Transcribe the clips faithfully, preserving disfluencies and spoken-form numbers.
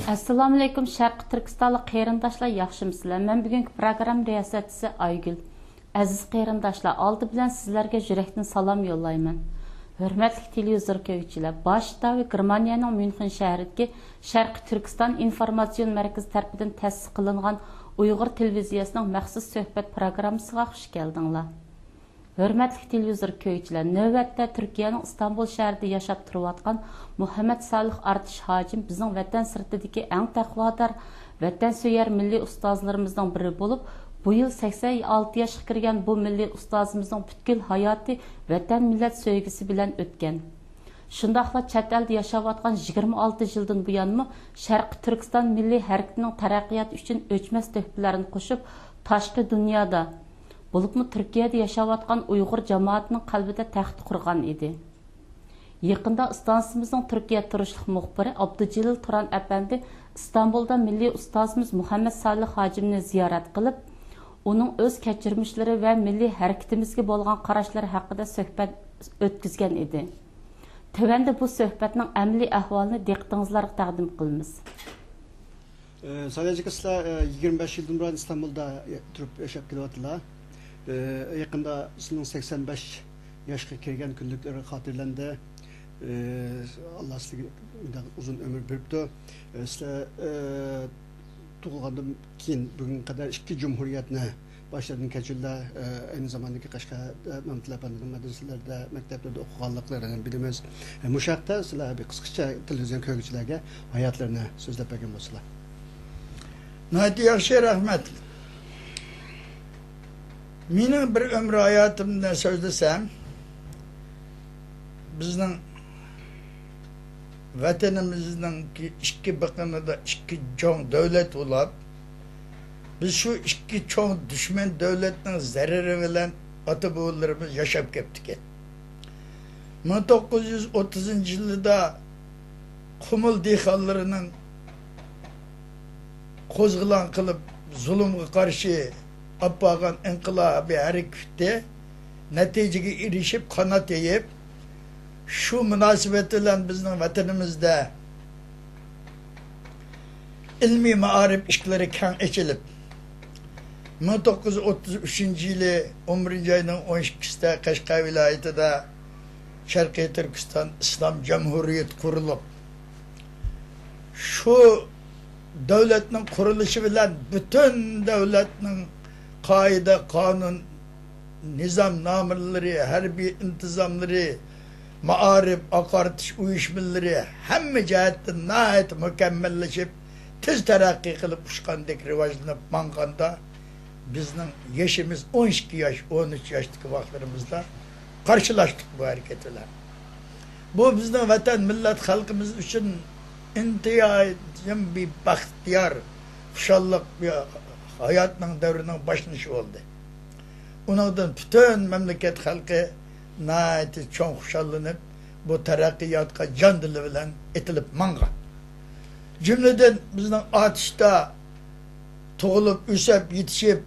ئەسسالامۇئەلەيكۇم، شەرقىي تۈركىستانلىق قېرىنداشلار، ياخشىمۇسىلەر؟ مەن بۈگۈنكى پروگرامما رىياسەتچىسى ئايگۈل. ئەزىز قېرىنداشلار، ئالدى بىلەن سىزلەرگە يۈرەكتىن سالام يوللايمەن. ھۆرمەتلىك تېلېۋىزور كۆرگۈچىلەر، باش شتابى گېرمانىيەنىڭ ميۇنخېن شەھىرىدىكى شەرقىي تۈركىستان ئىنفورماتسىيون مەركىزى تەرىپىدىن تەسىس قىلىنغان ئۇيغۇر تېلېۋىزىيەسىنىڭ مەخسۇس سۆھبەت پروگراممىسىغا خۇش كەلدىڭلار. ھۆرمەتلىك تېلېۋىزور كۆرگۈچىلەر، نۆۋەتتە تۈركىيەنىڭ ئىستانبۇل شەھىرىدە ياشاپ تۇرۇۋاتقان مۇھەممەد سالىھ ئارتىش ھاجىم بىزنىڭ ۋەتەن سىرتىدىكى ئەڭ تەقۋادار، ۋەتەنسۆيەر مىللىي ئۇستازلىرىمىزنىڭ بىرى بولۇپ، بۇ يىل سەكسەن ئالتە ياشقا كىرگەن بۇ مىللىي ئۇستازىمىزنىڭ پۈتكۈل ھاياتى ۋەتەن، مىللەت سۆيگۈسى بىلەن ئۆتكەن. شۇنداقلا چەت ئەلدە ياشاۋاتقان يىگىرمە ئالتە يىلدىن بۇيانمۇ شەرقىي تۈركىستان مىللىي ھەرىكىتىنىڭ تەرەققىياتى ئۈچۈن ئۆچمەس تۆھپىلەرنى قوشۇپ، تاشقى دۇنيادا، بولۇپمۇ تۈركىيەدە ياشاۋاتقان ئۇيغۇر جامائىتىنىڭ قەلبىدە تەخت قۇرغان ئىدى. يېقىندا ئىستانسىمىزنىڭ تۈركىيە تۇرۇشلۇق مۇخبىرى ئابدۇجېلىل تۇران ئەپەندى ئىستانبۇلدا مىللىي ئۇستازىمىز مۇھەممەد سالىھ ھاجىمنى زىيارەت قىلىپ، ئۇنىڭ ئۆز كەچۈرمىشلىرى ۋە مىللىي ھەرىكىتىمىزگە بولغان قاراشلىرى ھەققىدە سۆھبەت ئۆتكۈزگەن ئىدى. تۆۋەندە بۇ سۆھبەتنىڭ ئەمەلىي ئەھۋالىنى دىققىتىڭىزلارغا تەقدىم قىلىمىز. ئە، ساياجىكا، سىلەر، ئە، يىگىرمە بەش يىلدىن بۇرۇن ئىستانبۇلدا تۇرۇپ ياشاپ كېلىۋاتىدىلا. ئە، يېقىندا سىلىنىڭ سەكسەن بەش ياشقا كىرگەن كۈنلۈكلىرى خاتىرىلەندى. ئە، ئاللا سىلەرگە مۇنداق ئۇزۇن ئۆمۈر بېرىپتۇ. ئە، سىلەر، ئە، تۇغۇلغاندىن كېيىن بۈگۈنگە قەدەر ئىككى جۇمھۇرىيەتنى باشلىرىدىن كەچۈردىلە، ئە، ئەينى زاماندىكى قەشقەردە مەمتىلى ئەپەندىنىڭ مەدرىسىلەردە، مەكتەپلەردە ئوقۇغانلىقلىرىنى بىلىمىز. ئە، مۇشۇ ھەقتە سىلەر بىر قىسقىچە تېلېۋىزىيون كۆرگۈچىلەرگە ھاياتلىرىنى سۆزلەپ بەرگەن بولسىلا. ناھايىتى ياخشى، رەھمەت. مېنىڭ بىر ئۆمۈر ھاياتىمنى سۆزلىسەم، بىزنىڭ ۋەتىنىمىزنىڭ ئىككى بېقىنىدا ئىككى چوڭ دۆلەت بولۇپ، بىز شۇ ئىككى چوڭ دۈشمەن دۆلەتنىڭ زەرىرى بىلەن ئاتا-بوۋىلىرىمىز ياشاپ كەپتىكەن. مىڭ توققۇز يۈز ئوتتۇزىنچى يىلىدا قۇمۇل دېھقانلىرىنىڭ قوزغىلاڭ قىلىپ، زۇلۇمغا قارشى ئاپارغان ئىنقىلابىي ھەرىكىتى نەتىجىگە ئېرىشىپ، قانات يېيىپ، شۇ مۇناسىۋەت بىلەن بىزنىڭ ۋەتىنىمىزدە ئىلمىي مائارىپ ئىشىكلىرى كەڭ ئېچىلىپ، مىڭ توققۇز يۈز ئوتتۇز ئۈچىنچى يىلى ئون بىرىنچى ئاينىڭ ئون ئىككىسىدە قەشقەر ۋىلايىتىدە شەرقىي تۈركىستان ئىسلام جۇمھۇرىيىتى قۇرۇلۇپ، شۇ دۆلەتنىڭ قۇرۇلۇشى بىلەن پۈتۈن دۆلەتنىڭ قائىدە، قانۇن، نىزامنامىلىرى، ھەربىي ئىنتىزاملىرى، مائارىپ، ئاقارتىش ئۇيۇشمىلىرى ھەممە جەھەتتىن ناھايىتى مۇكەممەللىشىپ، تېز تەرەققىي قىلىپ، ئۇچقاندەك راۋاجلىنىپ ماڭغاندا، بىزنىڭ يېشىمىز ئون ئىككى ياش، ئون ئۈچ ياشتىكى ۋاقىتلىرىمىزدا قارشىلاشتۇق بۇ ھەرىكەت بىلەن. بۇ بىزنىڭ ۋەتەن، مىللەت، خەلقىمىز ئۈچۈن ئىنتايىن بىر بەختىيار، خۇشاللىق، بىر ھاياتنىڭ دەۋرىنىڭ باشلىنىشى بولدى. ئۇنىڭدىن پۈتۈن مەملىكەت خەلقى ناھايىتى چوڭ خۇشاللىنىپ، بۇ تەرەققىياتقا جان دىلى بىلەن ئېتىلىپ ماڭغان. جۈملىدىن بىزنىڭ ئاتۇشتا تۇغۇلۇپ، ئۆسۈپ، يېتىشىپ،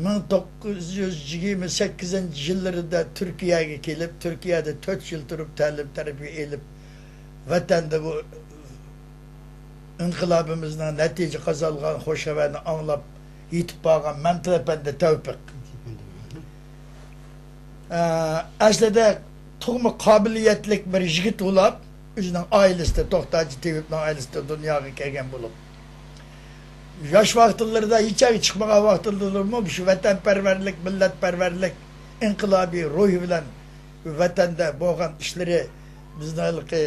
مىڭ توققۇز يۈز يىگىرمە سەككىزىنچى يىللىرىدا تۈركىيەگە كېلىپ، تۈركىيەدە تۆت يىل تۇرۇپ، تەلىم تەربىيە ئېلىپ، ۋەتەندە بۇ ئىنقىلابىمىزنىڭ نەتىجە قازانغان خۇش خەۋەرنى ئاڭلاپ يېتىپ بارغان مەمتىلى ئەپەندى تەۋپىق. ئە، ئەسلىدە تۇغما قابىلىيەتلىك بىر يىگىت بولۇپ، ئۆزىنىڭ ئائىلىسىدە، توختاجى تېۋىپنىڭ ئائىلىسىدە دۇنياغا كەلگەن بولۇپ، ياش ۋاقىتلىرىدا، ھېچ يەرگە چىقمىغان ۋاقىتلىرىمۇ شۇ ۋەتەنپەرۋەرلىك، مىللەتپەرۋەرلىك، ئىنقىلابىي روھى بىلەن ۋەتەندە بولغان ئىشلىرى، بىزنىڭ ھېلىقى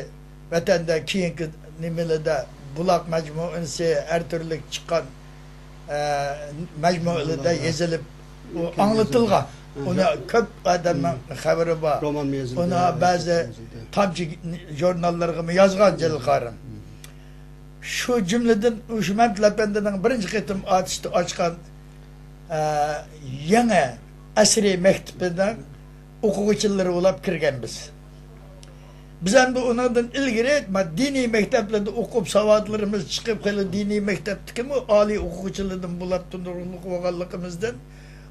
ۋەتەندە كېيىنكى نېمىلىدە، بۇلاق مەجمۇئىسى، ھەر تۈرلۈك چىققان، ئە، مەجمۇئىلىدە يېزىلىپ، ئۇ ئاڭلىتىلغان. ئۇنى كۆپ ئادەمنىڭ خەۋىرى بار. رومانمۇ يېزىلدى، ئۇنى بەزى تامچە ژۇرناللىرىغىمۇ يازغان جېلىل قارىم. شۇ جۈملىدىن شۇ مەمتىلى ئەپەندىنىڭ بىرىنچى قېتىم ئاتۇشتا ئاچقان، ئە، يېڭى ئەسىرىي مەكتىپىنىڭ ئوقۇغۇچىلىرى بولۇپ كىرگەنبىز. بىز ئەمدى ئۇنىڭدىن ئىلگىرى، ما، دىنىي مەكتەپلەردە ئوقۇپ، ساۋاتلىرىمىز چىقىپ، خېلى دىنىي مەكتەپتىكىمۇ ئالىي ئوقۇغۇچىلىرىدىن بولۇپ تۇرۇقلۇق بولغانلىقىمىزدىن،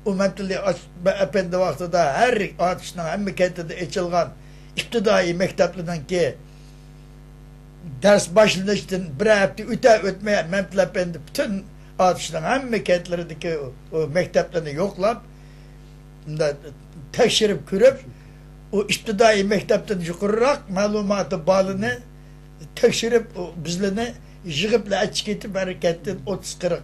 ئۇ مەمتىلى ئاچ-، ئەپەندى ۋاقتىدا ھەر ئاتۇشنىڭ ھەممە كەنتىدە ئېچىلغان ئىپتىدائىي مەكتەپلىرىنىڭكى دەرس باشلىنىشتىن بىر ھەپتە ئۆتە ئۆتمەي، مەمتىلى ئەپەندى پۈتۈن ئاتۇشنىڭ ھەممە كەنتلىرىدىكى ئۇ مەكتەپلەرنى يوقلاپ، مۇنداق تەكشۈرۈپ كۆرۈپ، ئۇ ئىپتىدائىي مەكتەپتىن يۇقىرىراق مەلۇماتى بالىنى تەكشۈرۈپ، ئۇ بىزلىنى يىغىپلا ئەچچىكىتىپ، ھەرىكەتتىن ئوتتۇز قىرىق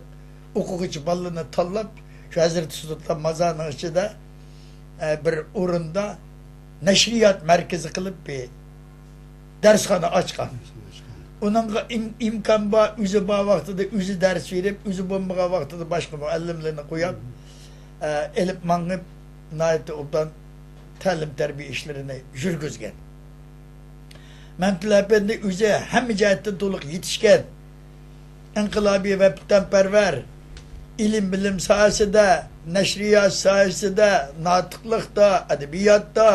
ئوقۇغۇچى بالىنى تاللاپ، شۇ ھەزرىتى سۇلتان مازارنىڭ ئىچىدە، ئە، بىر ئورۇندا نەشرىيات مەركىزى قىلىپ بىر دەرسخانا ئاچقان. ئۇنىڭغا ئىم-، ئىمكان بار، ئۆزى بار ۋاقتىدا ئۆزى دەرس بېرىپ، ئۆزى بولمىغان ۋاقتىدا باشقا مۇئەللىملەرنى قويۇپ، ئە، ئېلىپ ماڭىپ، ناھايىتى ئوبدان تەلىم-تەربىيە ئىشلىرىنى يۈرگۈزگەن. مەمتىلى ئەپەندى ئۆزى ھەممە جەھەتتىن تولۇق يېتىشكەن، ئىنقىلابىي ۋە ۋەتەنپەرۋەر، ئىلىم-بىلىم ساھەسىدە، نەشرىيات ساھەسىدە، ناتىقلىقتا، ئەدەبىياتتا،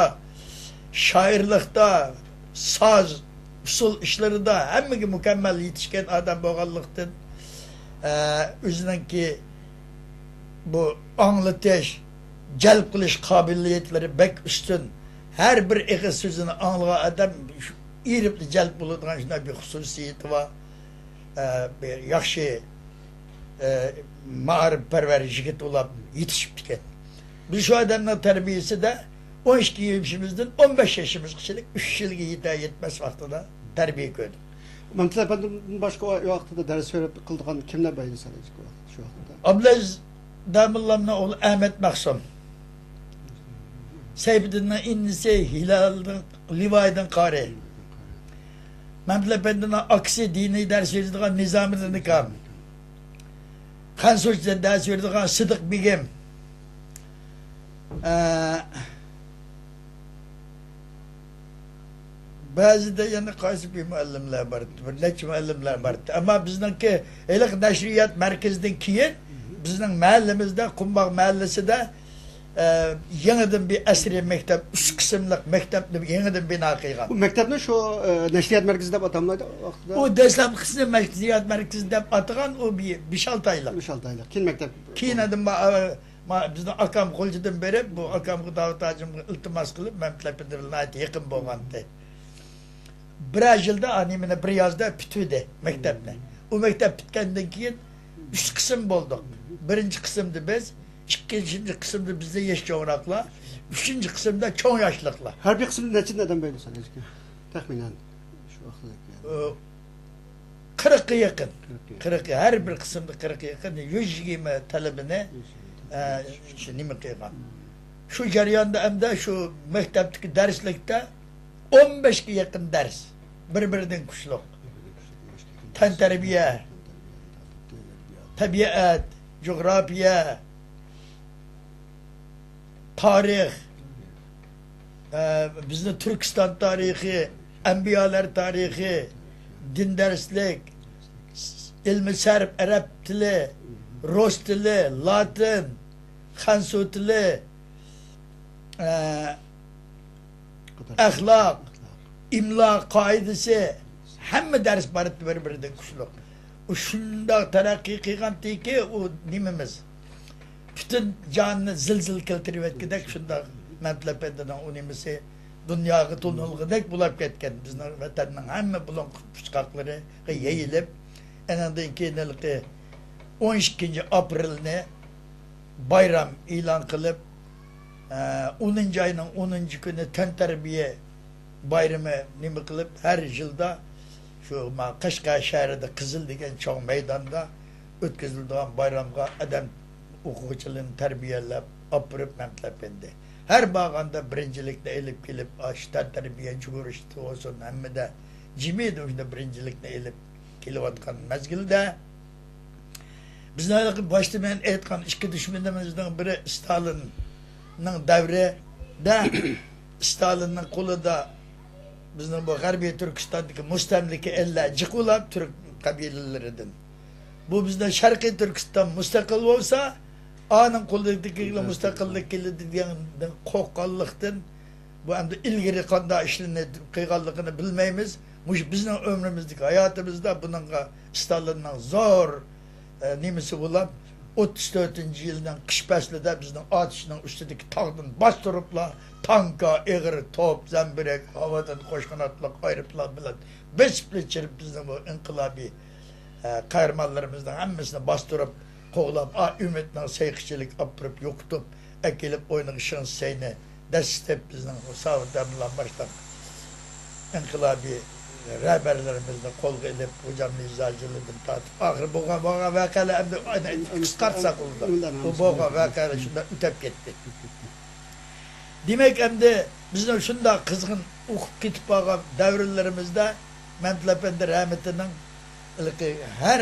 شائىرلىقتا، ساز، ئۇسسۇل ئىشلىرىدا ھەممىگە مۇكەممەل يېتىشكەن ئادەم بولغانلىقتىن، ئە، ئۆزىنىڭكى بۇ ئاڭلىتىش، جەلپ قىلىش قابىلىيەتلىرى بەك ئۈستۈن. ھەر بىر ئېغىز سۆزىنى ئاڭلىغان ئادەم ئېرىپلا جەلپ بولىدىغان شۇنداق بىر خۇسۇسىيىتى بار. ئە، بىر ياخشى، ئە، مائارىپپەرۋەر يىگىت بولۇپ يېتىشىپتىكەن. بىز شۇ ئادەمنىڭ تەربىيىسىدە ئون ئىككى يېشىمىزدىن ئون بەش يېشىمىزغىچىلىك ئۈچ يىلغا يېتەر يەتمەس ۋاقتىدا تەربىيە كۆردۇق. مەمتىلى ئەپەندىدىن باشقا ئۇ ۋاقتىدا دەرس بېرىپ قىلىدىغان كىملەر بار ئىدى سەن شۇ ۋاقىتتا؟ ئابلەزىز داموللامنىڭ ئوغلى ئەمەت مەخسۇم، سەيپىدىننىڭ ئىنىسى ھىلالدىن، لىۋايدىن قارى، مەمتىلى ئەپەندىنىڭ ئاكىسى دىنىي دەرس بېرىدىغان نىزامىدىن ئاكام، خەنزۇچە دەرس بېرىدىغان سىدىق بېگىم، ئە، بەزىدە يەنە قايسى بىر مۇئەللىملەر بار، بىر نەچچە مۇئەللىملەر بار. ئەمما بىزنىڭكى ھېلىقى نەشرىيات مەركىزىدىن كېيىن بىزنىڭ مەھەللىمىزدە، قۇمباغ مەھەللىسىدە، ئە، يېڭىدىن بىر ئەسلىي مەكتەپ، ئۈچ قىسىملىق مەكتەپنى يېڭىدىن بىنا قىلغان. بۇ مەكتەپنى شۇ، ئە، نەشرىيات مەركىزى دەپ ئاتاملايدۇ ۋاقتىدا؟ ئۇ دەسلەپكىسىنى نەشرىيات مەركىزى دەپ ئاتىغان، ئۇ بىر، بىر ئالتە ئايلىق. بىر ئالتە ئايلىق. كېيىن مەكتەپ. كېيىن ئادەم ما-، ما-، بىزنىڭ ئاكام غۇلجىدىن بېرىپ، بۇ ئاكامغا داۋۇت ھاجىمغا ئىلتىماس قىلىپ، مەمتىلى ئەپەندى بىلەن ناھايىتى يېقىن بولغانتى. بىرەر يىلدا ئانىمىنى بىر يازدا پۈتتۈردى مەكتەپنى. ئۇ مەكتەپ پۈتكەندىن كېيىن ئۈچ قىسىم بولدۇق. بىرىنچى قىسىمدا بىز، ئىككىنچى قىسىمدا بىزدىن يېشى چوڭراقلار، ئۈچىنچى قىسىمدا چوڭ ياشلىقلار. ھەر بىر قىسىمدا نەچچە ئادەم بولىدۇ سەن، تەخمىنەن؟ شۇ ۋاقىتتا. ئۇ، قىرىققا يېقىن. قىرىققا يېقىن. قىرىق، ھەر بىر قىسىمدا قىرىققا يېقىن، يۈز يىگىرمە تەلىبىنى، ئە، شۇ نېمە قىلغان. شۇ جەرياندا ئەمدى شۇ مەكتەپتىكى دەرسلىكتە ئون بەشكە يېقىن دەرس، بىر-بىرىدىن كۈچلۈك. تەنتەربىيە، تەبىئەت، جۇغراپىيە، تارىخ، ئە، بىزنىڭ تۈركىستان تارىخى، ئەنبىيالار تارىخى، دىن دەرسلىك، ئىلمى سەرپ، ئەرەب تىلى، رۇس تىلى، لاتىن، خەنزۇ تىلى، ئە، ئەخلاق، ئىملا قائىدىسى، ھەممە دەرس بار ئىدى بىر-بىرىدىن كۈچلۈك. ئۇ شۇنداق تەرەققىي قىلغانتىكى، ئۇ نېمىمىز، پۈتۈن جاھاننى زىلزىلە كەلتۈرۈۋەتكۈدەك شۇنداق مەمتىلى ئەپەندىنىڭ ئۇ نېمىسى دۇنياغا تونۇلغۇدەك بولۇپ كەتكەن. بىزنىڭ ۋەتەننىڭ ھەممە بۇلۇڭ پۇچقاقلىرىغا يېيىلىپ، ئېنىڭدىن كېيىن ھېلىقى ئون ئىككىنچى ئاپرېلنى بايرام ئېلان قىلىپ، ئە، ئونىنچى ئاينىڭ ئونىنچى كۈنى تەنتەربىيە بايرىمى نېمە قىلىپ، ھەر يىلدا شۇ ما قەشقەر شەھىرىدە قىزىل دېگەن چوڭ مەيداندا ئۆتكۈزۈلىدىغان بايرامغا ئادەم، ئوقۇغۇچىلارنى تەربىيەلەپ ئاپىرىپ مەمتىلى ئەپەندى. ھەر بارغاندا بىرىنچىلىكنى ئېلىپ كېلىپ، ئاشۇ تەنتەربىيە يۈگۈرۈشتە بولسۇن، ھەممىدە جىمى شۇنداق بىرىنچىلىكنى ئېلىپ كېلىۋاتقان مەزگىلدە، بىزنىڭ ھېلىقى باشتا مەن ئېيتقان ئىككى دۈشمىنىمىزنىڭ بىرى ستالىننىڭ دەۋرىدە، ستالىننىڭ قولىدا بىزنىڭ بۇ غەربىي تۈركىستاندىكى مۇستەملىكە ئەللەر جىق بولاپ تۈرك قەبىلىلىرىدىن. بۇ بىزنىڭ شەرقىي تۈركىستان مۇستەقىل بولسا، ئانىڭ قولىدىكى مۇستەقىللىق كېلىدۇ دېگەندىن قورققانلىقتىن، بۇ ئەمدى ئىلگىرى قانداق ئىشلارنى قىلغانلىقىنى بىلمەيمىز. مۇشۇ بىزنىڭ ئۆمرىمىزدىكى ھاياتىمىزدا بۇنىڭغا ستالىننىڭ زور، ئە، نېمىسى بولۇپ، ئوتتۇز تۆتىنچى يىلنىڭ قىش پەسلىدە بىزنىڭ ئاتۇشنىڭ ئۈستىدىكى تاغدىن باستۇرۇپلا، تانكا، ئېغىر توپ، زەمبىرەك، ھاۋادىن قوش قاناتلىق ئايروپىلان بىلەن بېسىپ ئېچىرىپ، بىزنىڭ بۇ ئىنقىلابىي، ئە، قەھرىمانلىرىمىزنىڭ ھەممىسىنى باستۇرۇپ، قوغلاپ، ئا، ئۈمىدنىڭ سەيقىچىلىك ئاپىرىپ يوقىتىپ، ئەكېلىپ ئوينىغا شېڭ سەينى دەسسىتىپ، بىزنىڭ ساۋۇت ئەبدۇللا باشلىق ئىنقىلابىي رەھبەرلىرىمىزنى قولغا ئېلىپ، خوجامنى زاجىلىدىن تارتىپ، ئاخىرى بولغان، بولغان ۋەقەلەر ئەمدى قىسقارتساق بولىدۇ. بۇ بولغان ۋەقەلەر شۇنداق ئۆتەپ كەتتى. دېمەك، ئەمدى بىزنىڭ شۇنداق قىزغىن ئوقۇپ كېتىپ بارغان دەۋرلىرىمىزدە مەمتىلى ئەپەندى رەھمىتىنىڭ ھېلىقى ھەر